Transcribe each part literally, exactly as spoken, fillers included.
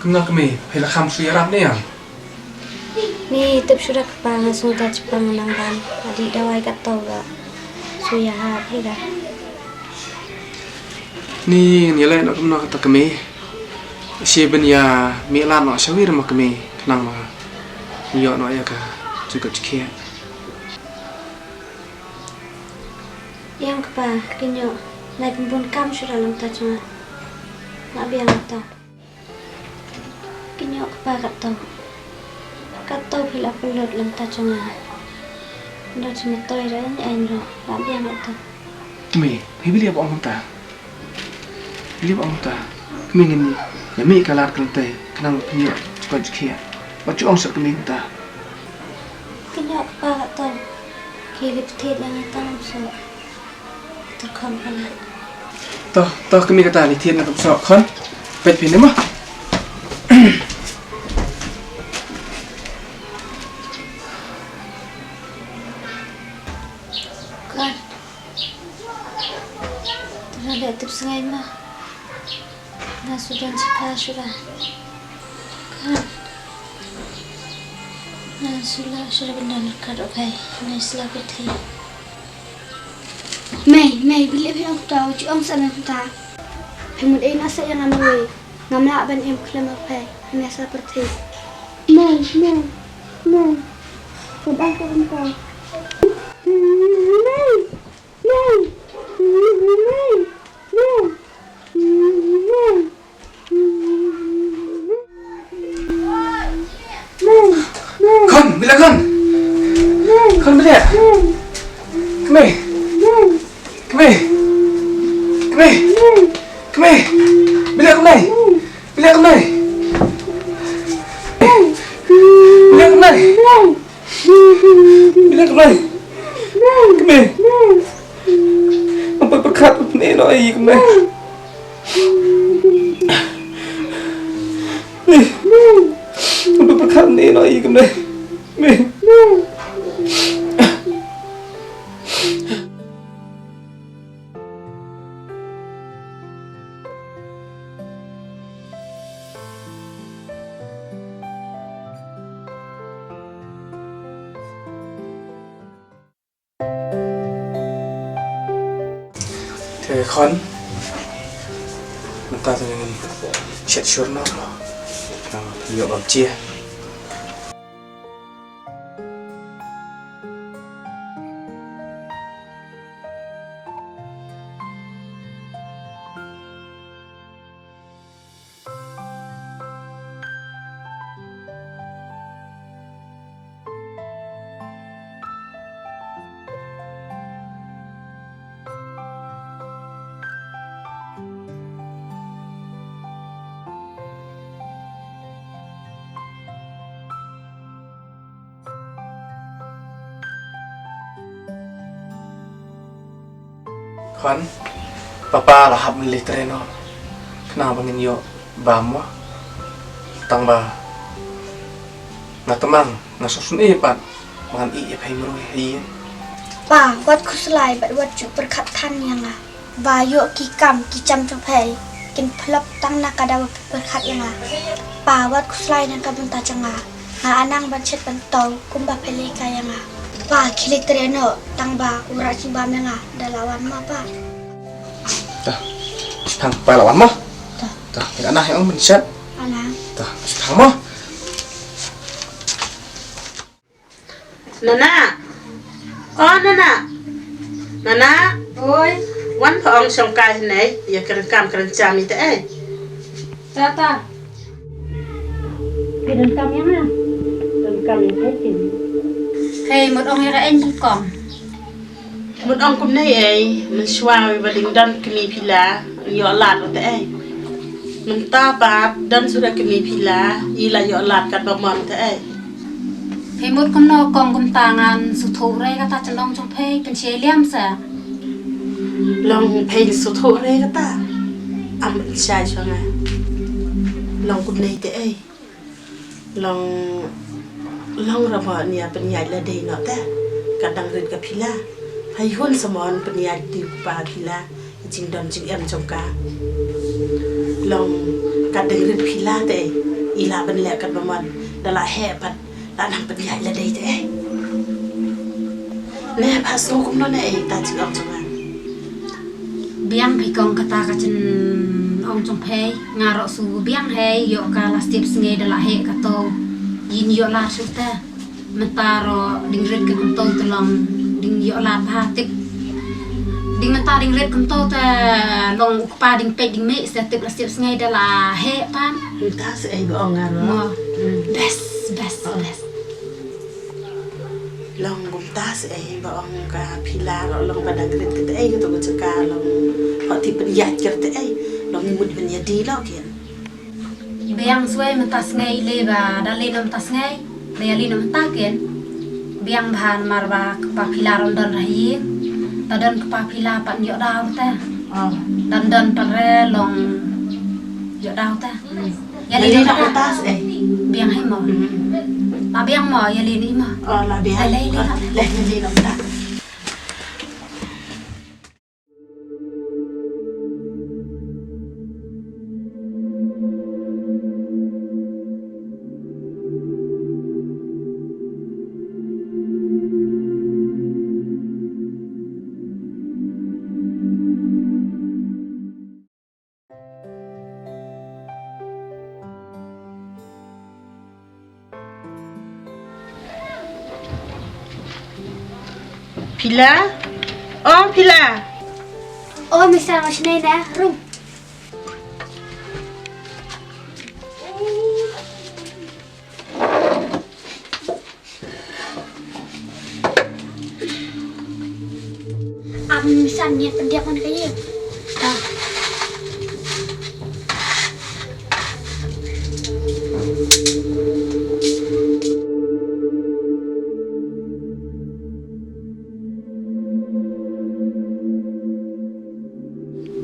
Kumno kmie, phi la kham shu ïarap ne em? Ni tip shuh da kpa, nga sngewthuh, kpa nang ban. Adi dawai katto ba shu ïa ha phi da. Ni ngan ïaleh noh kumno kata kmie. Shi ban ïa mih lad noh shawi ruh ma kmie, khnang ba ïoh noh ïa ka jingkut jingkhiah. Ïeng kpa, kynjoh, nai pynbun kam shuh da lem ta jong nga. Nga biang ta. Kynjoh kpa katto. Katto phi la pynlut lem ta jong nga. Ndo jingmyntoi da ni ai ndo. Nga biang katto. Kmie, phi bili ap ong ta. Lip ong ta, kmie ngin ïa mih ka lad kynthei, khnang pynïoh jingkoit jingkhiah. Wat ju ong sha kmie ta. Kynjoh kpa katto. Ki lip thied ïa nga tang so. To khon ka lad. To, to kmie kata lip thied nga tang so khon. Peit phi ne mo. Khon. Tara leh tip sngai ma. Nga shu don shipla shuwa. Kan. Nga shu lah shuwa ban don ryngkat u phai. Nga shu lah pyrthei. Mei, mei, bili phi ong ta, ju ong sa mei ta. Phi mut ei na sa ïa nga mei. Ngam lah ban im khlem u phai. Nga shu lah pyrthei. Mei, mei, mei. Phi ong sa mei ta. Mei. Khon, bila khon. Khon bila. Kmie. Kmie. Kmie. Kmie. Bila kmie. Bila kmie. Bila kmie. Kmie. Kmie. Kmie. Nga pat pyrkhat ban ïeh noh ïa i kmie. Kmie. Nga pat pyrkhat ban ïeh noh ïa i kmie. Kmie. Te khon, mynta te ngin shet shur noh. Nang ïoh bam chia. Khon, papa la hap leit trei noh. Khnang ba ngin ïoh bam mo. Tang ba nga tymmen, nga sngewsih pat ba ngan ïeh ïa phi mroi hi. Pa, wat khuslai bad wat ju pyrkhat than ïa nga. Ba ïoh ki kam ki jam jong phi kin phlop tang na ka daw ba phi pyrkhat ïa nga. Pa, wat khuslai na ka bynta jong nga. Nga nang ban shet ban tau kumba phi leh ka ïa nga. Pa, khie leit trei noh tang ba u Raj u bam ïa nga da la wan mo pa. Dah. Shipang pa la wan mo. Dah. Dah, ïa nga ïa ong ban shet. Nang. Dah, shipang mo. Nana. Oh, Nana. Nana. Oi. Wan pha ong shong kai ne, ïa kren kam kren jam ite ei. Ta ta. Kren kam ïa nga. Kren kam ïa nga. Hei, mut ong ïa ka ei kong. Mut ong kumne ei, mynshuwa ba dang don kmie phi la, ïoh lad te ei. Mynta pat don shuh kmie phi la, i la ïoh lad katba mon te ei. Phi mut kumno kong, kumta ngan sngewthuh re kata chnong jong phi, pynshai liam sa. Long phi sngewthuh re kata. Am pynshai shuwa nga. Long kumne te ei. Long, long rama nia pynïaid la dei noh te. Ka dang rit ka phi la. Hai hun samon pynïaid ti pa phi la. Jingdon jingem jong ka. Long ka dang rit phi la te, i la ban leh kat ba mon, da la heh pat, la nang pynïaid la dei te. Ne pha sngew kumno ne ei ta jingong jong nga. Biang phi kong kata ka jingong jong phi, nga ruh sngew biang hi, ïoh ka la step sngi da la heh kato. Ïn ïoh la shu te. Mynta ruh dang rit kumto te long dang ïoh la bha tip. Dang mynta dang rit kumto te long u kpa dang peit dang mih sa tip la step sngi da la heh pam. Mynta sa ei ba ong nga ruh. Mo. Hmm. Best, best, oh, best. Long kumta sa ei ba ong ka phi la ruh long ba dang rit kata ei kato ka jaka long. Hok ti pynïaid kata ei. Long i mut ban ïa di lo kin. Biang swai mynta sngi le ba da le mynta sngi. Ba ïa le mynta kin. Biang bha namar ba kpa phi la ron don ra ïing. Da don kpa phi la pat ïoh daw te. Oh. Don don pat re long ïoh daw te. Ïa le mynta eh. Biang hi mo. Hmm. La biang mo ïa le ni mo. Oh, la biang. Le le le. Oh, le le mynta. Phi la? Oh, phi la? Oh, Mister Mashnei na, rung. Am san ngiat pyndiap man ka ïing.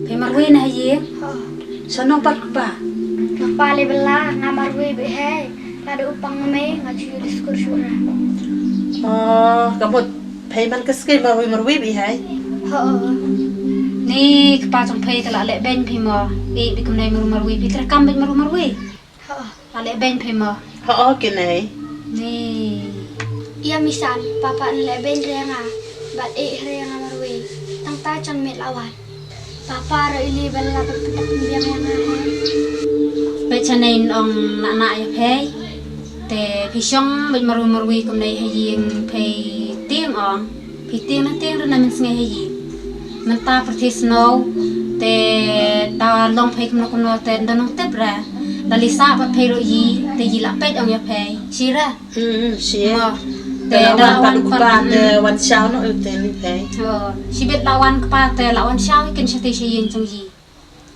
Phi marwei na ha ïing? Ho. Shano pat kpa? Kpa lei bala, nga marwei beit hei. Lada u pang mei, nga ju ïoh skur shuh ra. Oh, ka mut phi man ka skim marwei marwei beit hei. Ho. Ni kpa jong phi te la leh beiñ phi mo. I beit kumne marwei marwei phi, treikam beit marwei marwei. Ho. La leh beiñ phi mo. Ho, kinei. Ni. Ïa Misan, papa leh beiñ re nga. Bad i re nga marwei. Tang ta jan miet la wan. Papa ruh i lei bala pyntak pynbiang ïa nga hei. Peit shane in ong na na ïa phi. Te phi shong beit marwei marwei kumne ha ïing phi tieng ong. Phi tieng na tieng re na mynsngi ha ïing. Mynta pyrthei snow te da long phi kumno kumno te da nong tip re. Da lei sah pat phi ruh ïa te ïa la peit ong ïa phi. Shi re. Hmm, shi. Mo. Te da la wan pat u kpa te wan shaw noh te ni phi. Oh, shibit la wan kpa te la wan shaw kin shatei sha ïing jong i.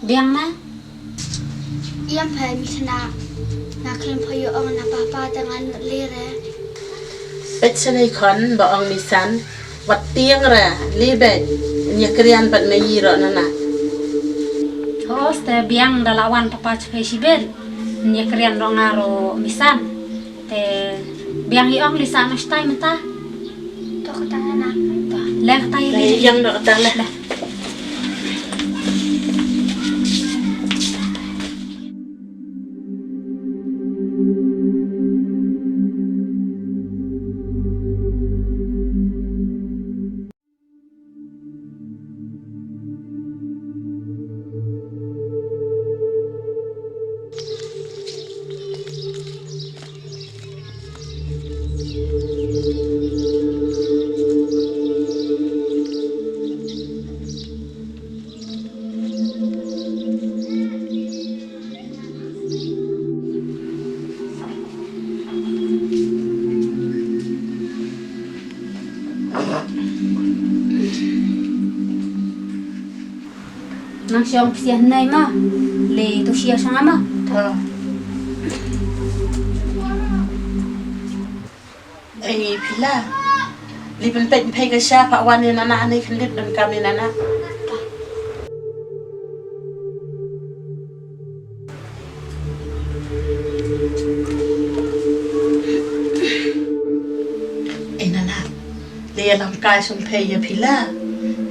Biang na. Ïam phi Misan. Nga khlem phi ïoh ong na papa te ngan nud lei re. Peit shane khon ba ong Misan. Wat tieng re lei beit. Ïa krian pat na i ruh na na. Ho, te biang da la wan papa cha phi shibit. Ïa krian ruh nga ruh Misan. Te biang hi ong lei sah na shatai mynta. To kata na. To, leh kata ïa lei. Leh ïa ong do kata leh. Leh. Nang shong psiah nai ma. Le tu sia shong ama. Ei phi la. Li pynpeit phi ka sha pha wan ïa nana ne khyndiat dang kam ïa nana. Ei nana. Li ïalam kai sum phi ïa phi la.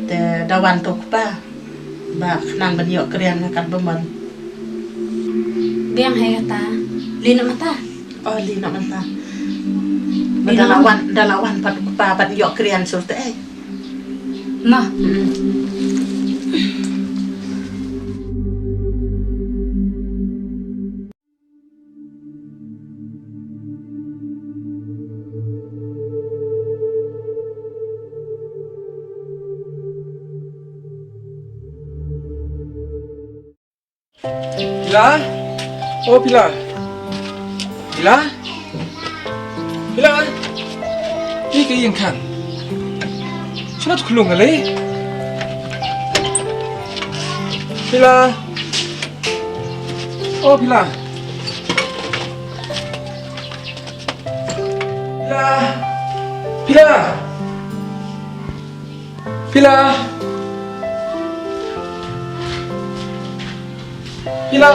Te da wan to kpa. Ba khnang ban ïoh krian nga kat ba mon. Biang hai kata. Li na mata. Oh, li na mata. Li na mata. Da la wan, da la wan pat pa pat ïoh krian sur te ai. Nah. Pila? Oh, Pila. Pila? Pila? Ïa ka ïing kan. Shano tu khulung kali? Pila? Oh, Pila. Pila? Pila? Pila? Pila?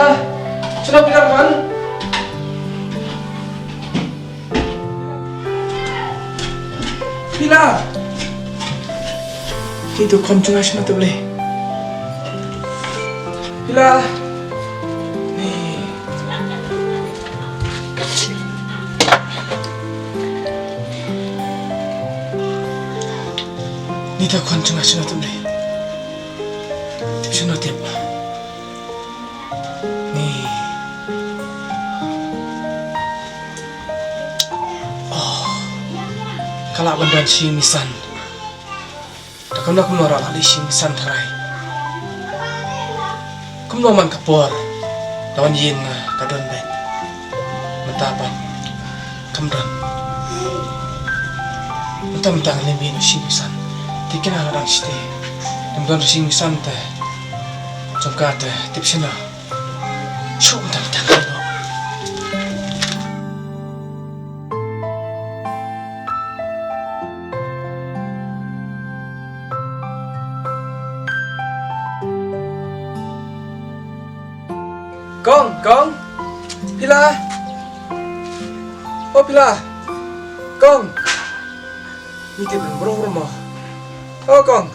Shano Pila man? Pila? Ito khon jong nga shano te le. Pila? Ni. Nita khon jong nga shano te le. Tip shano tip. Ni. Oh. Ka lah ban don shi misan. Da kumno kumno ruh la leit shi misan tharai. Kumno man ka por da wan ïeng nga ka don beit. Mynta pat kam don. Mynta mynta ngan leit beit shi misan. Te kine la dang shtei. Ym don shi misan te. Jong ka te tip shano. Shu mynta mynta ngan leit. Kong, Kong. Pila? Oh, Pila. Kong. Ni tip nang bro bro mo. Oh, Kong.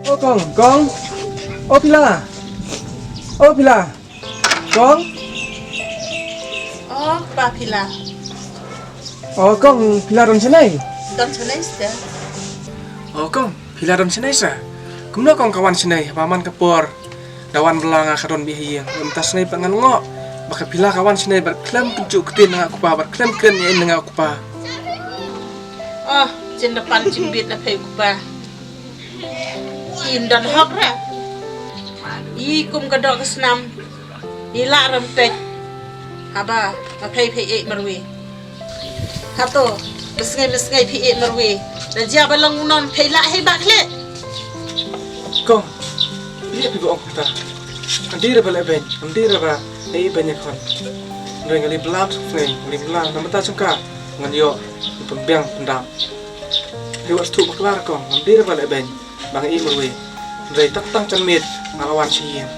Oh, Kong, Kong. Oh, Pila. Oh, Pila. Kong. Oh, pa Pila. Oh, Kong, Pila don shane? Don shane sha. Oh, Kong, Pila don shane sha. Kumno Kong ka wan shane, ba man ka por da wan bylla nga ka don beit ha ïing. Mynta shane pat ngan ngoh ba ka Pila ka wan shane bad khlem pynjuh ktien na nga u kpa, bad khlem kren ïa nga u kpa. Oh, jin da pan jin bit na phi u kpa. Im don hok re. I kum ka doh ka snam. I lah rem pek. Haba ma phei phei ek marwei. Hato, mesngei mesngei phei ek marwei. Da jia ba long unom phei lah hei bak le. Kong, ïa phi ba ong kumta. Andi re ba le ben, andi re ba ei ben ya khon. Ngai ngali blam suk ngai, ngali blam na mata sungka. Ngan ïoh pynbiang pyndam. Hei wat stuk bakla ra kong, ngam dei ra ba leh beiñ ba nga i marwei. Hynrei tang tang janmiet nga la wan sha ïing.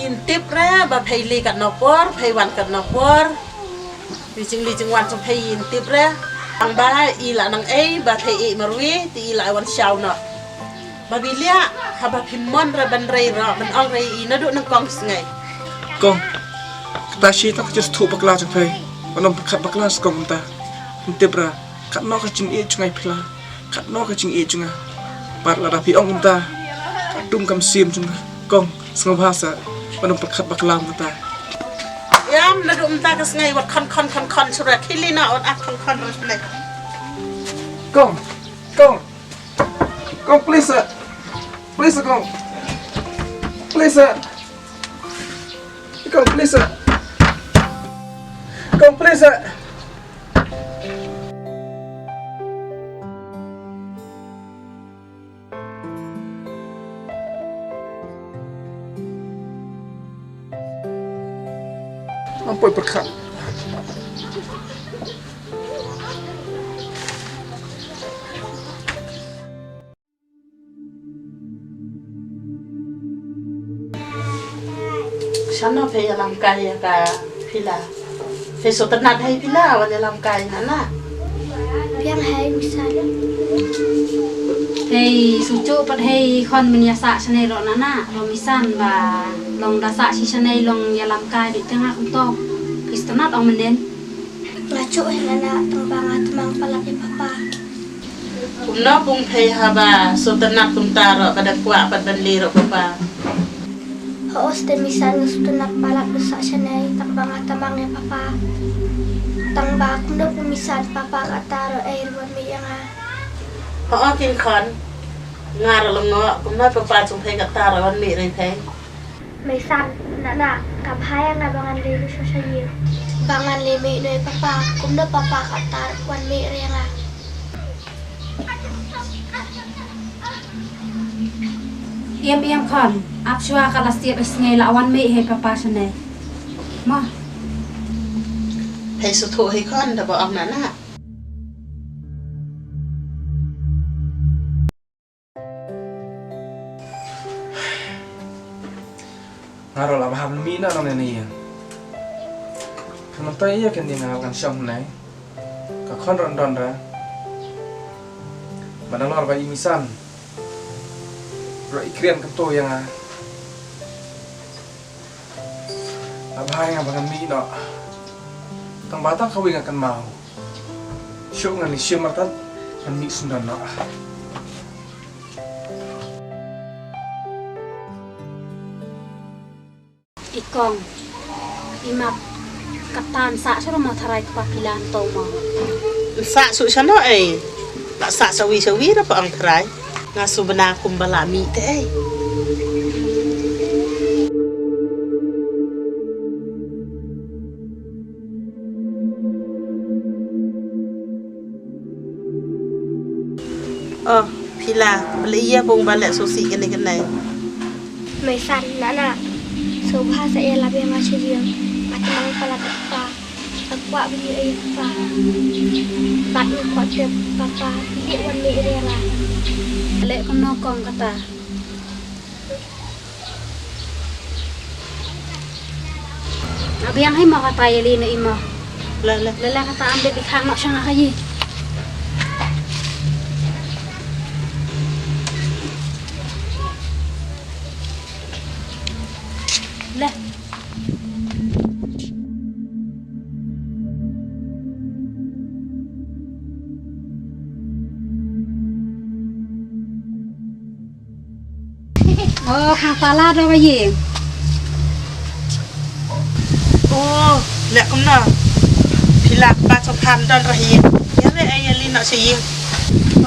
In tip ra ba phei lei katno por, phei wan katno por. Li jingli jingwan jong phei in tip ra. Tang ba i la nang ei ba phei i marwei, te i la wan shaw noh. Ba bilia, haba phi mon ra ban rei ra, ban ong rei i naduh nang kong sngai. Kong, kata shi tang ka jingsthu bakla jong phei. Ban ong pyrkhat bakla sa kong mynta. Phin tip ra, katno ka jingïeit jong nga ïa phi la. Katno ka jingïeit jong nga. Pat lada phi ong mynta, ka dum kam sim jong nga. Kong, sngewbha sa, ban ong pyrkhat bakla mynta. Ïam, naduh mynta ka sngai wat khon khon khon khon sura khili na ot ak khon khon ra sngai. Kong, kong. Kong, please, sir. Please, sir, kong. Please, sir. Kong, please, sir. Kong, please, sir. Ngam poi pyrkhat. Shano phi ïalam kai ïa ka Pila? Phi sngewtynnat ha i Pila wan ïalam kai na na? Biang ha i Misa. Dei suchu pat hei khon men ïa sah shane ro nana ro misan ba long da sah shi shane long ïa lam kai bit teng a kumto. Pis tenat ong menen. Nga chu hei nana tang ba nga tmang palat ïa papa. Kumno pung phei haba so tenat kumta ro ba da kwah pat ban lei ro papa. Ho ste misan nga sutun na palat besa shane tang ba nga tamang ïa papa. Tang ba kumno pu misan papa ka taro ei ruan mi ïa nga. Ho kin khon. Nga ra lengo kumno papa chung thei ka taro wan mi rei thei. Misan na na ka bhai nga ba ngan le lu sha ïing. Ba ngan le mi noi papa kumno papa ka taro wan mi rei nga. Iem iem khon, ap shwa ka la stiap isngei la wan mei hei papa shane. Mo. Hei suthu hei khon da ba ong na na. Nga ro la ba hap mi na nong ne ne ïa. Kan nong tai ïa kan ni nga kan shong ne. Ka khon ron don ra. Ba na lor ba i misan. Ro i krian ka to ïa nga. Ba bha ïa nga ba ngan mih noh. Tang ba tang ka wi nga kan mau. Shu ngan li shim artat ngan mih sendon noh. I kong, i mat, kata yn sah shuh mo tharai kpa phi lan to mo. Yn sah shuh shano ei. La sah shawi shawi da pa ong tharai. Nga su bna kum ba la mih te ei. Oh, phi la, ba la ïa bong ba leh sosi kane kane. Mei san, na na. So bha sa ïa la biang nga sha ïing. Nga tmang palat pa. Nga kwah ba ïa ïa pa. Bad nga kwah te papa. Ïa wan mei ïa la. Leh kumno kong kata. Nga biang hi mo kata ïa lei noh i mo. La la. La la kata am dei khang noh sha nga ka ïi. La. Oh, hangta la da ba ïing. Oh, leh kumno. Phi la kpa chong phan don ra ïing. Ïa re ai ïa li noh sha ïing.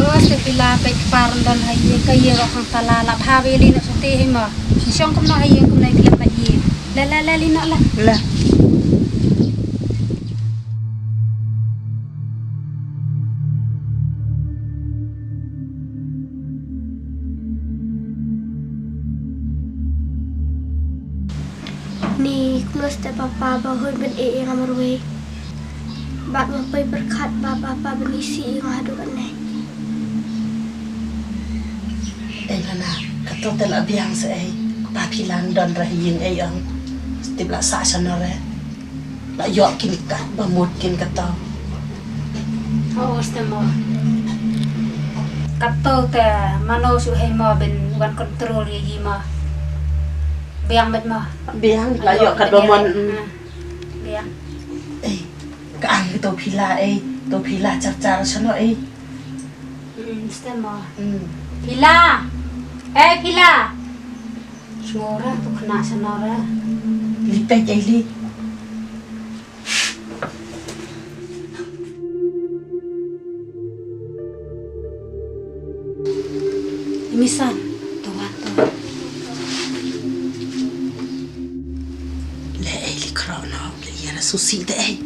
Oh, se phi la peit kpa ron don ha ïing ka ïing ro hangta la la pha ba ïa li noh sha te hi mo. Shin shong kumno ha ïing kumno phi la peit ïing. Leh leh leh li noh leh. Leh. Ni kumno step papa ba hun ban e e nga marwei. Bad nga poi pyrkhat ba papa ban isih ïa nga haduh katne. Ei nana, kato te la biang sa ei. Ba phi la don ra ïing ei ong. Step la sah sha nore. La ïoh kin kat ba mut kin kato. Oh, ste mo. Kato te mano shu hei mo ben wan control ïa yi mo. Biang bet mo. Biang la ïoh kat ba mon. Biang. Ei, ka ang to phi la ei, to phi la char char sano ei. Hmm, ste mo. Hmm. Phi la. Ei, phi la. Sngora to khna sano ra. Li pek ei li. Misan, to wan, to wan. Le ei li kro no, le ïa la susi te ei.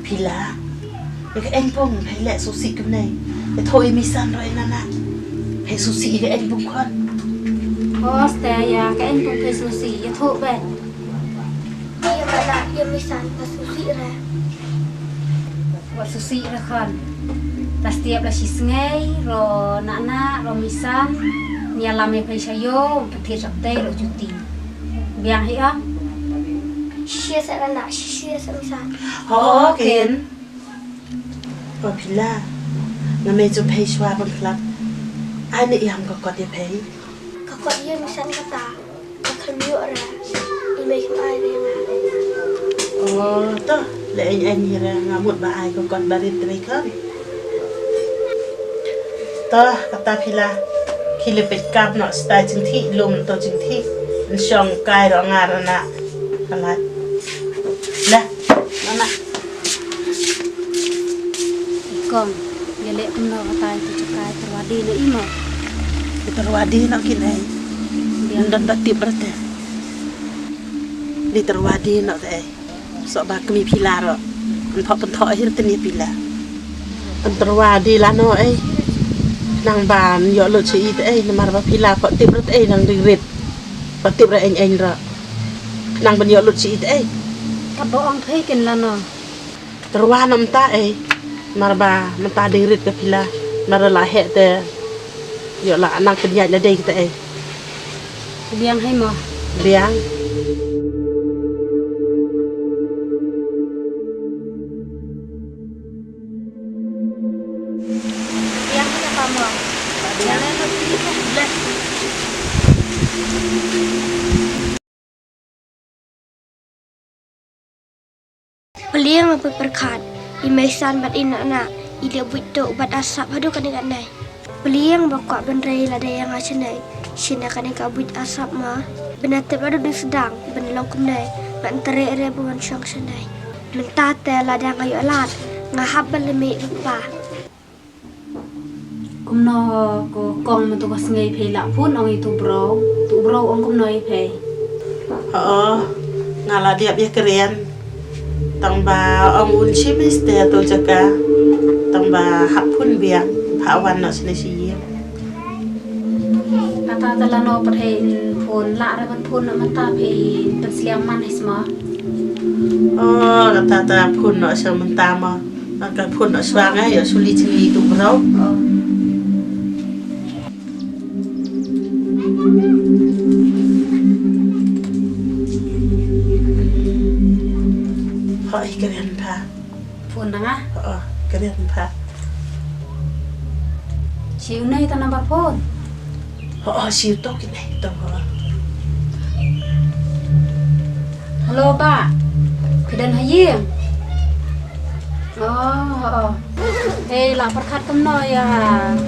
Phi la. Ïa ka engpung phi leh susi kumne. Ïa tho i misan roi nana. Phi susi ïa ka engpung khon. Hos te ïa ka engpung phi susi ïa tho be. Ïa ka la ïa misan phi susi re. Wa susi re khon. Plastik la shisngei ro nana ro misan. Ïalam ïa phi sha ïew, pynthit sha tei ruh juti. Biang hi ong. Shisha sa na, shisha sa misa. Ho kin. Ko Pila. Nga mei ju phi shuwa ban khlap. Ai ne ïam ka kot ïa phi. Ka kot ïa misa kata. Ka kham ïoh ra. I mei kham ai re nga. Oh, to. Le eng eng hi ra nga mut ba ai ka kot barit re kan. To, kata Pila. Ki le peit kap noh stai jingthih lum to jingthih. Nshong kai ro nga ra na. Kalat. Lah, mana? Kong, ïa leh kumno kata ïa tu chukai terwadi na imo. Terwadi na kin ai. Ndon ba tip berte. Li terwadi na te ai. Sok ba kami Pila ro. Pynthok pynthok ahir teni Pila. Pynterwadi lano ai. Nang ban ïoh lut shi i te ai namar ba Pila pok tip rit ai nang ding rit. Pok tip ra eng eng ro. Nang ban ïoh lut shi i te ai. Ka bo ong phei kin lano. Terwa na mynta ai. Namar ba mynta ding rit ka Pila. Namar la heh te. Ïoh la nang pynïaid la dei kita ai. Biang hai mo. Biang. Biang hai mo. Biang hai mo. Pliang ba pyrkhat, i mei san bad i nana, i dei buit to bad asap haduh kane kane. Pliang ba kwah ban rei lada ïa nga shane, shane kane ka buit asap ma. Bina tip haduh dei sdang, ban long kumne, ngan trei re ba wan shong shane. Mynta te lada nga ïoh lad, nga hap ban lymih ba pa. Kumno ko kong mynta ka sngi phi la phone ong ïa tu bro, tu bro ong kumno ïa phi? Oh, nga la dep ïa kren. Tang ba ong un shim ïa tu jaka. Tang ba hap phone biang, pha wan noh sini shi ïing. Kata te lano pat hei phone la re ban phone noh mynta phi pynsliang man hei sma. Oh, kata te phone noh sha mynta ma. Ka phone noh shuwa nga ïa suli chini tu bro. Hoi kren pha. Phone na nga. Oh, kren pha. Shi u nei ta number phone. Oh, oh, shi u to ki nei to. Hello ba. Phi don ha ïing. Oh, oh. Hei la pyrkhat kumno ïa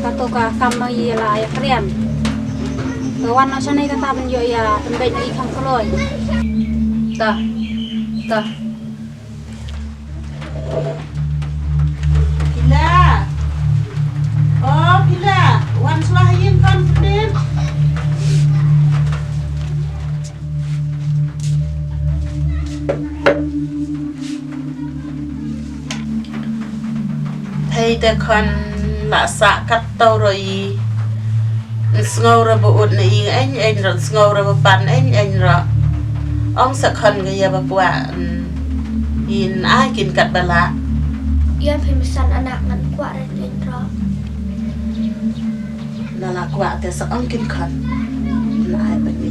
kato ka kam ma ïa la ïa krian. Ka wan na shane kata ban ïoh ïa pynbeit na i kham kloi. Ta. Ta. Pila. Oh, Pila. Wan shuwa ha ïing kan pynbeit. Thei te khon la sah katto ro i. Nsngew ro ba ut na i eng eng ro, nsngew ro ba pan eng eng ro. Ong sa khon ka ïa ba kwah in ai kin kat ba lah. Ïa phi mysan anak ngan kwah ren ren ro. Na la kwah te sa ong kin khon. Na ai ba ni.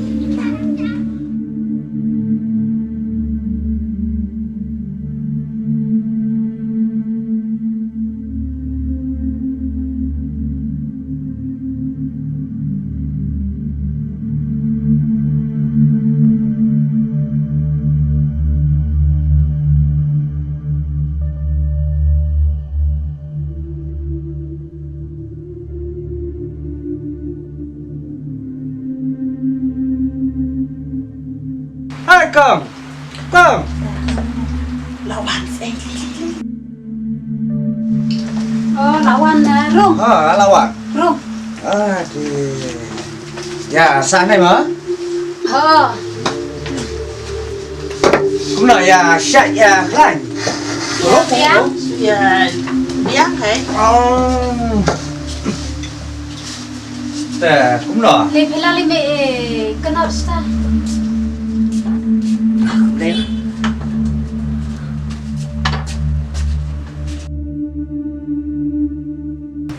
Hai kong. Kong. Lawan sei. Oh, lawan, eh, Rung. Ah, lawan. Rung. Ah, di. Ya, sa nai ma. Oh. Kumno ya, syak ya, khlaiñ. Ya, biang. Ya, biang hai. Oh. Te, kumno? Le phi la le me, eh, kynnoh sta.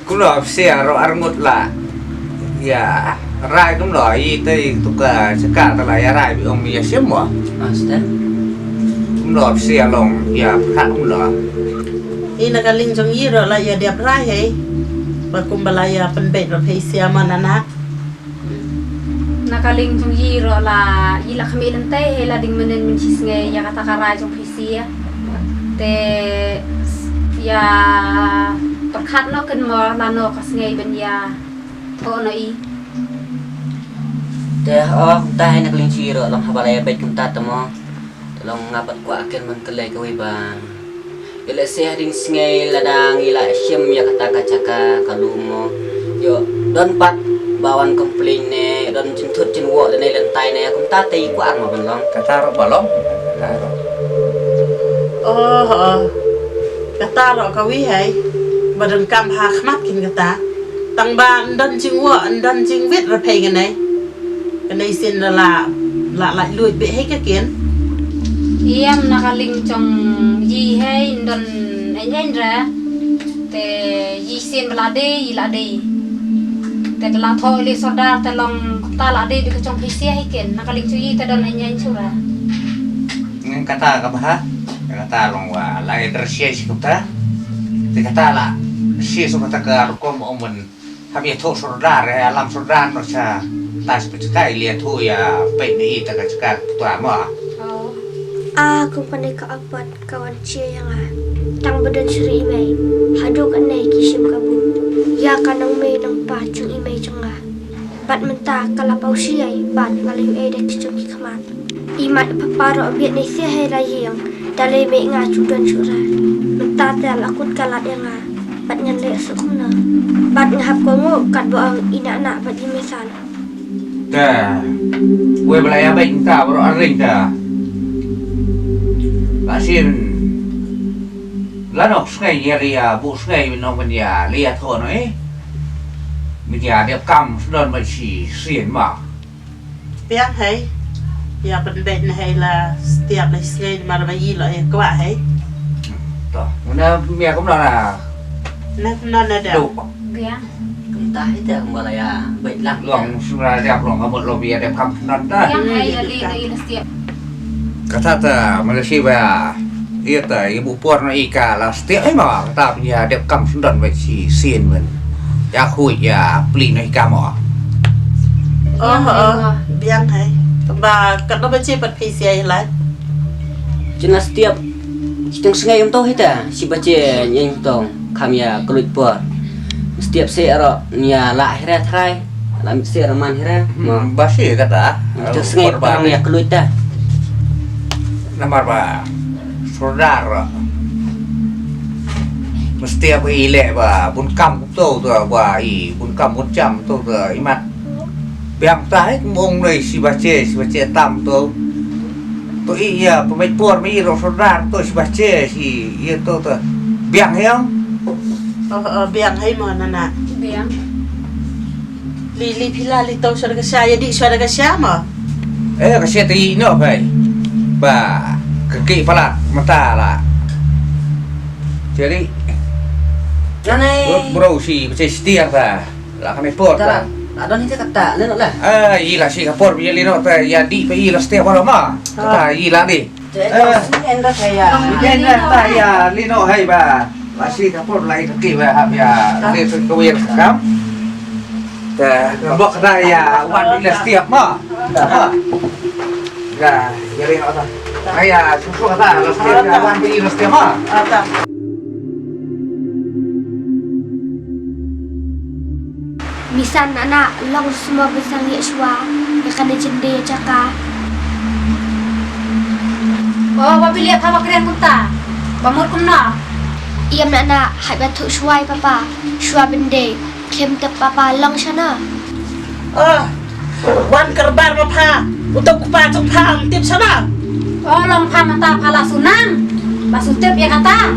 Kumno phi sia ro arngut la. Ya. Rai kumno i te tu ka chaka ta la ya rai bi ong mi ya sim mo. Aste. Kumno psi along ya pha kumno. I na ka ling jong i ro la ya diap rai hei. Ba kum ba la ya pen beit ro phei sia ma na na. Na ka ling jong i ro la i la khmi lente hei la ding menen min chi snge ya kata ka rai jong phei sia. Te ya perkhat no ken mo la no ka snge ben ya. Tho no i. Te oh ta hai na kling chi ro long haba lai bek kum ta tamo. Te long nga pat kwah ken man kelai kawei ba. Ila se hading sngai ladang ila shim ya kata ka chaka ka lumo. Yo don pat ba wan complain ne don chin thut chin wo le ne len tai ne kum ta te i kwah ma ban long. Kata ro ba long. Kata ro. Oh, oh. Kata ro kawei hai. Ba don kam ha khmat kin kata. Tang ba ndon jingwa ndon jingwit ra phei ngan ai. Ka nei sin la la la la luit be hei ka kin. Iam na ka ling chong yi hei ndon ai nyen ra. Te yi sin ba la de yi la de. Te la tho li sordar te long ta la de bi ka chong phei sia hei kin na ka ling chu yi te don ai nyen chu ra. Ngan kata ka ba ha. Kata long wa la e ter sia si kata. Te kata la sia so kata ka rukom ong ban. Hab ïathuh sordar, eh, alam sordar noh sha. Ta sha pynjakai ïathuh ïa peit na i ta ka jaka ka puta mo. Oh. A company ka apat ka wan chia ïa nga. Tang ba don suri i mei. Haduh ka nei ki shim ka bu. Ïa ka nong mei nong pa jong i mei jong nga. Bad mynta ka la pau shi ai bad nga la ïoh ai da ki jong ki khmat. I mat i papa ro biet nei sia hei la ïeng. Da lei mei nga chu don chu ra. Mynta te la kut ka lad ïa nga. Bad ngan leh suk kumno. Bad nga hap ko ngo kat bo ang i na na bad i mesan. Te. Wei ba la ïa bad mynta ba ro arling te. La sin. La nok sngai ïa ria bu sngai nong ban ïa lia tho no eh. Mynta dep kam sdon ba shi sien ma. Biang hei. Ïa pynbeit na hei la stiap la sngew mar ba yi lo ïa kwah hei. To, una mia kumno na. Na kumno na da. Biang. Kumta hei te kumba la ïa beit lang. Long sura dep long kamut long bia dep kam nan ta. Biang hei ïa li na i la stiap. Kata ta Malaysia ba. Ïa ta, ïa bu por na i ka la stiap, eh, ma, kata pynïa dep kam sendon ba shi sien ban. Ïa khuid, ïa pli na i ka mo. Oh, oh, biang hai. Ba, kat no ba chi pat phi sia i lai. Chin la stiap, chi teng sngai um to hita, shi ba chi nyeng tong, kam ïa kluid por. Stiap se ro, nia la hira thrai. La mit se raman hira. Hmm, ba shi kata. Te sngai pang ïa kluid ta. Namar ba sordar. Mesti aku ile ba bun kam to to ba i bun kam bun jam to to imat. Biang ta hai mong nei si bache si bache tam to. To i ïa pemai por mi ro sordar to si bache si ïa to to. Biang hiang. Oh, oh, biang hai mo nana. Biang. Li li pila li tau suara ka sha ya di suara ka sha ma. Eh ka sha ti no pai. Ba ka ki pala mata la. Jadi. Nanai. Bro si macam setia ta. La kami por ta. La don ni kata ne no la. Ah ila si ka por bi li no ta ya di pa ila setia para ma. Kata ila ni. Enda ta ya lino hai ba. Lasi ka por lai ka ki ba hap ya. Ni tu kawir kam. Ta bok ta ya wan bila setiap ma. Ta ma. Ya ya lino ta. Aya susu ta la setiap ya wan bila setiap ma. Misan anak long semua besang yak shua yak kane jende jaka. Oh, ba bilik apa bakrian kunta? Ba mur kunna? Iyam anak hai ba thuk shua papa, shua bende, kem tep papa long shana. Oh, wan kerbar ma pha, utok kupa tok pha, tip shana. Oh, long pha mata pha la sunang, ba su tip ya kata,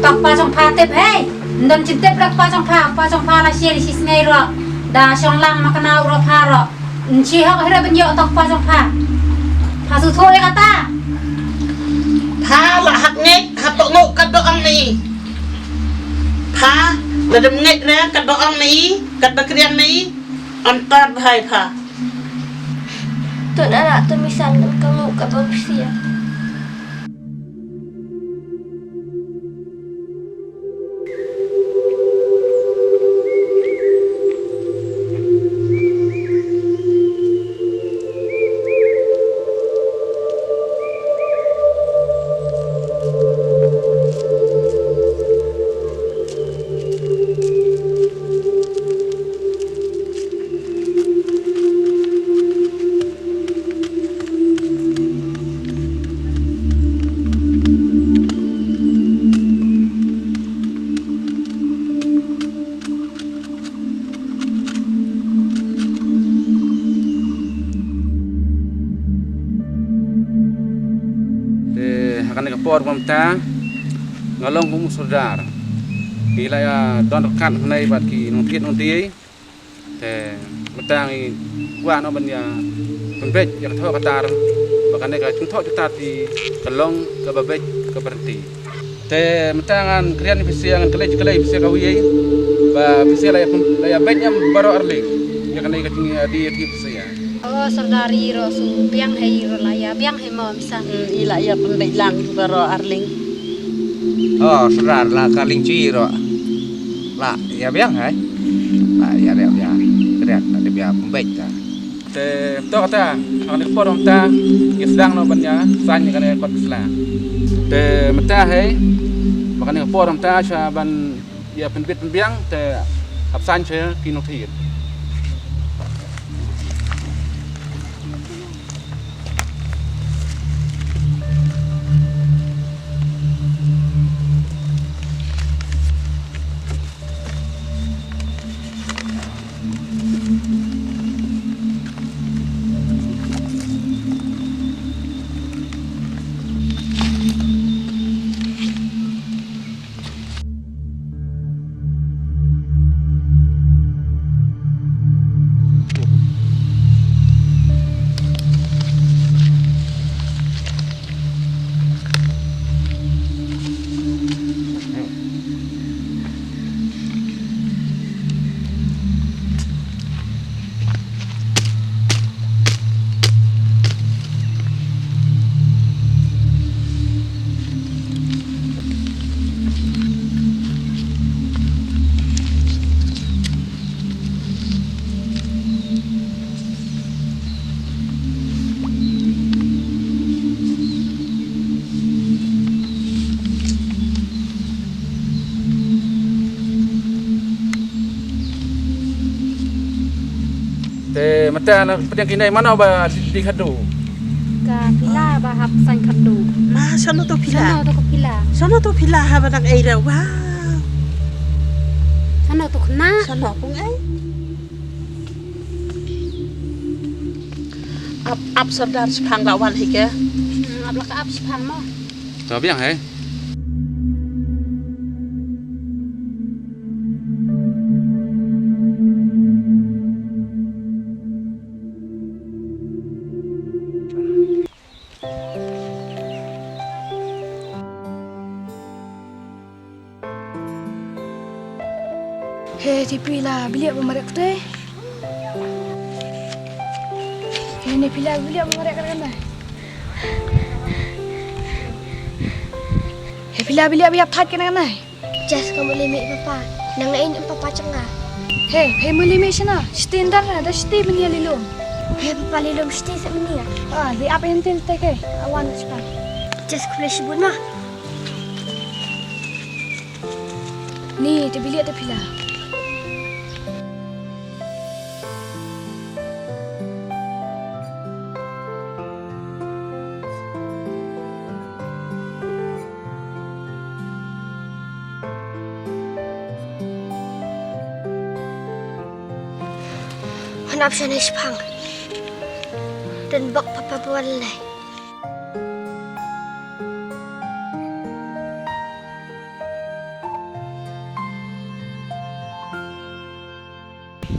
tok pa jong pha tip hei. Ndon chin tip ra kpa jong pha, kpa jong pha la shir shi sngai ro. Da shong lang ma kana u ro pha ro. Nchi hok hira ben yo tok kpa jong pha. Pha su tho ya kata. Pha la hak ngek, hak tok ngok kat do ang nei. Pha la dem ngek re kat do ang nei, kat ba kriang nei. An tat bha ïa pha. To na na to misan dang ka ngu ka bang sia. Te ha kane ka por ba mynta nga long kum u sordar. Ki la ïa don ryngkat hangne bad ki nongthied nongthied. Te mynta ngi kwah noh ban ïa pynbeit ïa ka thoh ka tar ba kane ka jingthoh jingtar phi ka long kaba beit kaba ryntih. Te mynta ngan kren ïa phi sha, ngan kylli kylli phi sha kawei ba phi sha la ïa pyn-, la ïa beit ne em baroh arliang ïa kane ka jingïadie ïa phi sha. O sordar, ïa ro shu biang hi, ro la ïa biang hi mo misan. Hmm, i la ïa pynbeit lang baroh arliang. O sordar, la ka lieng jong i ro la ïa biang hi. La ïa biang, biang. Kren la dei biang pynbeit ta. Te mynta kata, ha kane ka por mynta ngi sdang noh ban ïa saiñ ïa kane ka kot ka sla. Te mynta hi, ha kane ka por mynta sha ban ïa pynbit pynbiang te hap saiñ sha ki nongthied. Te mynta na pdeng kine mano ba dih khadduh? Ka Pila ba hap saiñ khadduh. Ma shano to Pila? Shano to ka Pila? Shano to Pila ha ba dang ei da wa? Shano to khna? Shano kong ei? Ap ap sordar shipang la wan hi ke. Hmm, ap la ka ap shipang mo. To biang hai. He, te phi la bilik ba marek te. He, ne phi la bilik ba marek kan. He, phi la bilik ba ïap thait kan. Jas ka muli mi papa. Nang in papa changa. He, he muli mi shna. Shti ndar da shti menia lilum. He papa lilum shti se menia. Ah, di ap entin te ke. Awan spa. Jas kule shibun ma. Ni te bilik te phi la. Hanap shane shipang. Dan bak papa bawal lai.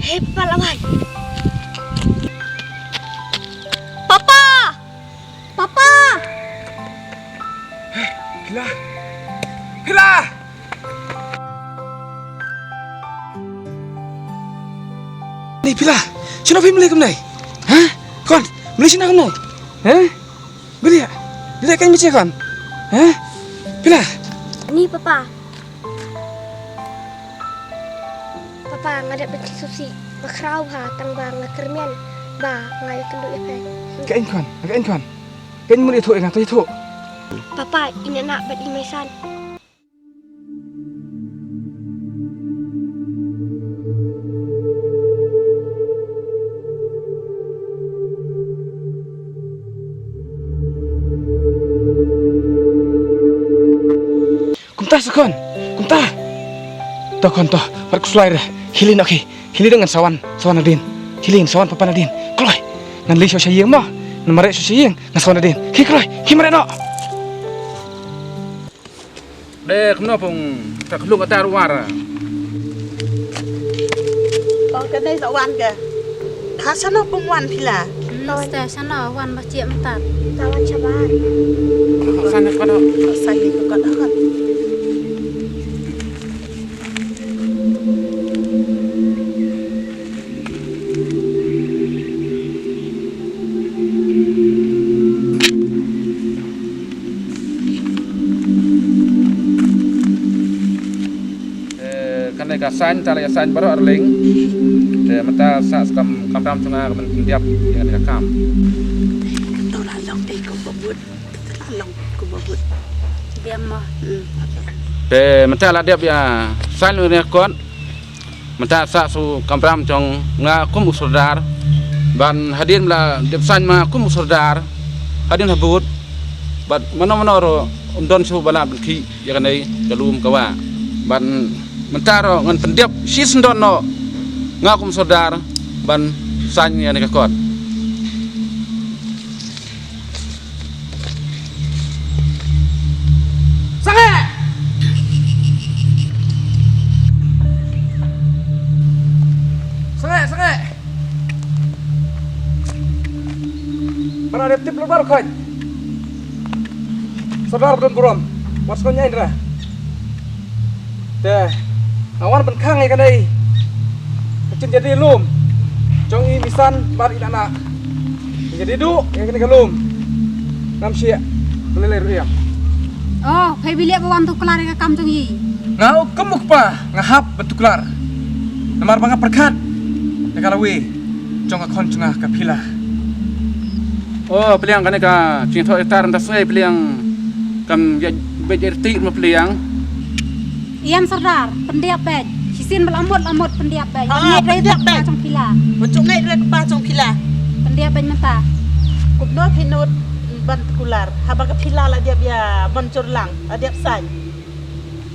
Hei, papa la wan. Papa! Papa! Hei, Pila! Pila! Ni, Pila! Shano phi mlei kumne? Ha? Khon, mlei shano kumne? Ha? Bilia. Bilia kan michi khon. Ha? Pila. Ni papa. Papa, nga dep ban sngewsih bakhraw bha tang ba nga kyrmen ba nga ïakynduh ïa phi. Ka in khon, ka in khon. Ka in mut ïathuh ïa nga, to ïathuh. Papa, ine na bad i meisan. Kumta sa khon, kumta. To khon to, pat khuslai re. Khie leit noh khie, khie leit noh ngan sa wan, sa wan nadien. Khie leit ngan sa wan papa nadien. Kloi. Ngan leit sha ïing mo, ngan mareh sha ïing, ngan sa wan nadien. Khie kloi, khie mareh noh. De kumno pung, ka khlung ka tar war. Ong kane sa wan ke. Ha sano pung wan phi la? Mister sano wan ba chiah mynta. Ka wan shabar. Sano ka dok. Sano ka dok. Eh, kane ka sign, ta la ïa sign baroh arliang. Te mynta sa kam, kamram jong nga ka ban pyndiap ïa kane ka kam. To la long te ko babut. To la long ko babut. Diam mo. Hmm. Te mynta la dep ïa sign ïa kane ka kot. Mynta sa shu kamram jong nga kum u sordar. Ban hadien la dep sign ma kum u sordar. Hadien habud. Bad mano mano ruh um don shuh ba lah ban khih ïa kane ka lum ka wah. Ban mynta ruh ngan pyndiap shisyndon noh nga kum sordar ban sign ïa kane ka kot. Sangeh! Sangeh, sangeh! Para dep tip lor bar khoit. Sordar ba don burom. Wat sngew ñiah indra. Te nga wan ban khang ïa kane ka jingïadei lum jong i Misan bad i Nana. Jingïadei duh ïa kane ka lum. Ngam shah ba lei lei ruh ïa. Oh, phi bilia ba wan tuklar ïa ka kam jong i. Nga u kum u kpa nga hap ban tuklar. Namar ba nga pyrkhat ïa ka lawei jong ka khon jong nga ka Phila. Oh, pliang kane ka jingthoh tar nda sngew pliang kam ïa bej er ti ma pliang. Ïam sordar, pyndiap bej. Shisien ba la mut la mut pyndiap bej. Ah, pyndiap bej. Jong Phila. Bachung ngai re kpa jong Phila. Pyndiap bej mynta. Kumno phi nud ban tuklar. Haba ka Phila la diap ïa ban jur lang, la diap sign.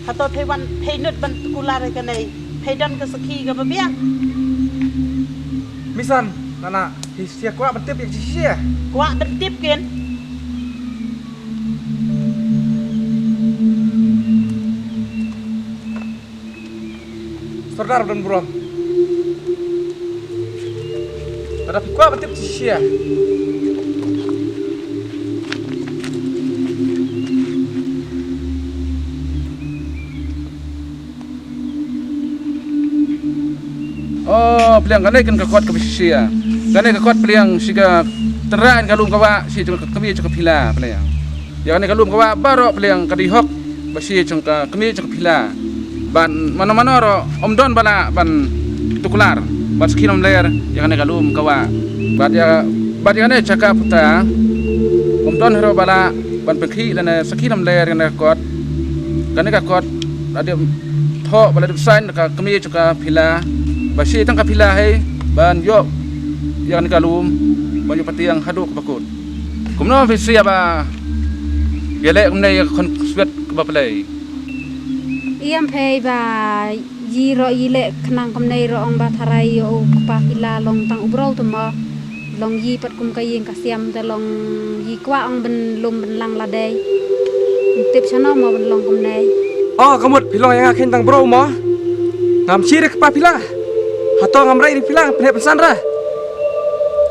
Hato phi wan phi nud ban tuklar ïa kane. Phi don ka sakhi kaba biang. Misan, Nana, phi sia kwah ban tip ïa ka shisha. Kwah ban tip kin. Sordar ba don burom. Lada phi kwah ban tip shisha. Oh, pliang kane kan ka kot kaba shisha. Kane ka kot pliang shi ka tynrai ka lum ka wah, shi jong ka kmie jong ka Phila pliang. Ïa kane ka lum ka wah baroh pliang ka dei hok ba shi jong ka kmie jong ka Phila. Ban mano mano ruh um don ba lah ban tuklar ban sakhi lamler ïa kane ka lum ka wah. Bad ïa, bad ïa kane jaka puta um don ruh ba lah ban pynkhih lane sakhi lamler ïa kane ka kot. Kane ka kot la dep thoh ba la dep sign da ka kmie jong ka Phila. Ba shi tang ka Phila hi ban ïoh ïa kane ka lum ban ïoh patiang haduh kaba kut. Kumno phi sia ba ïaleh kumne ïa ka khun swet kaba pynlei. Ïam phi ba yi ruh yi leh khnang kumne ruh ong ba tharai ïa u kpa Phila long tang u briew te mo. Long yi pat kum ka ïing ka siam te long yi kwah ong ban lum ban lang la dei. Tip shano mo ban long kumne. Oh, ka mut phi long ïa nga kheiñ tang briew mo. Ngam shi re kpa Phila. Hato ngam rei re Phila ngam pynheh pynsan ra.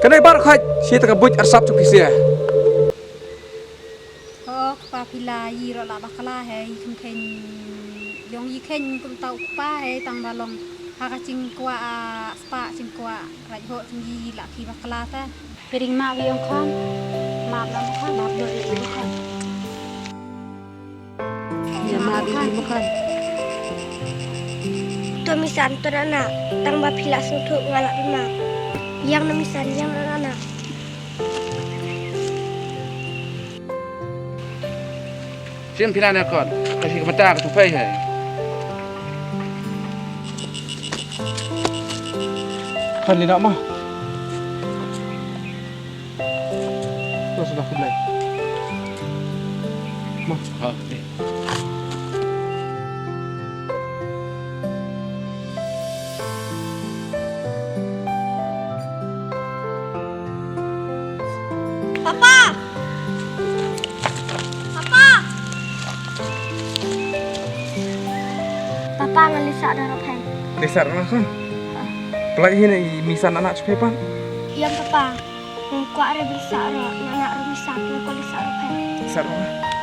Kane bar khoit shi tang ka buit arsap jong phi sia. Oh, kpa Phila yi ruh la bakla he, yi khum kheiñ, yong yi kheiñ kumta u kpa he, tang ba long Ha ka jingkwah, ah, spah, jingkwah, raj ho, jingyi, la phi bakla te. Phi ring map ïa u khon. Map la u khon, map lo ïa u khon. Ïa map ïa u khon. To Misan, to na na, tang ba phi la sngewthuh nga la pynmap. Ïang na Misan, ïang na na. Shim phi na ne khon, ka shi ka mata ka tu phai hai. Khon li na ma. Terus dah khublei. Ma. Ha, eh. Papa! Papa! Papa, ngan leit sah da Rophen. Leit sah da Rophen? Pynlait hi ne i Misan anak shu phi pan? Ïa Papa, ngan kwah re ban sah da anak Misan, ngan kwah leit sah da Rophen. Leit sah da Rophen.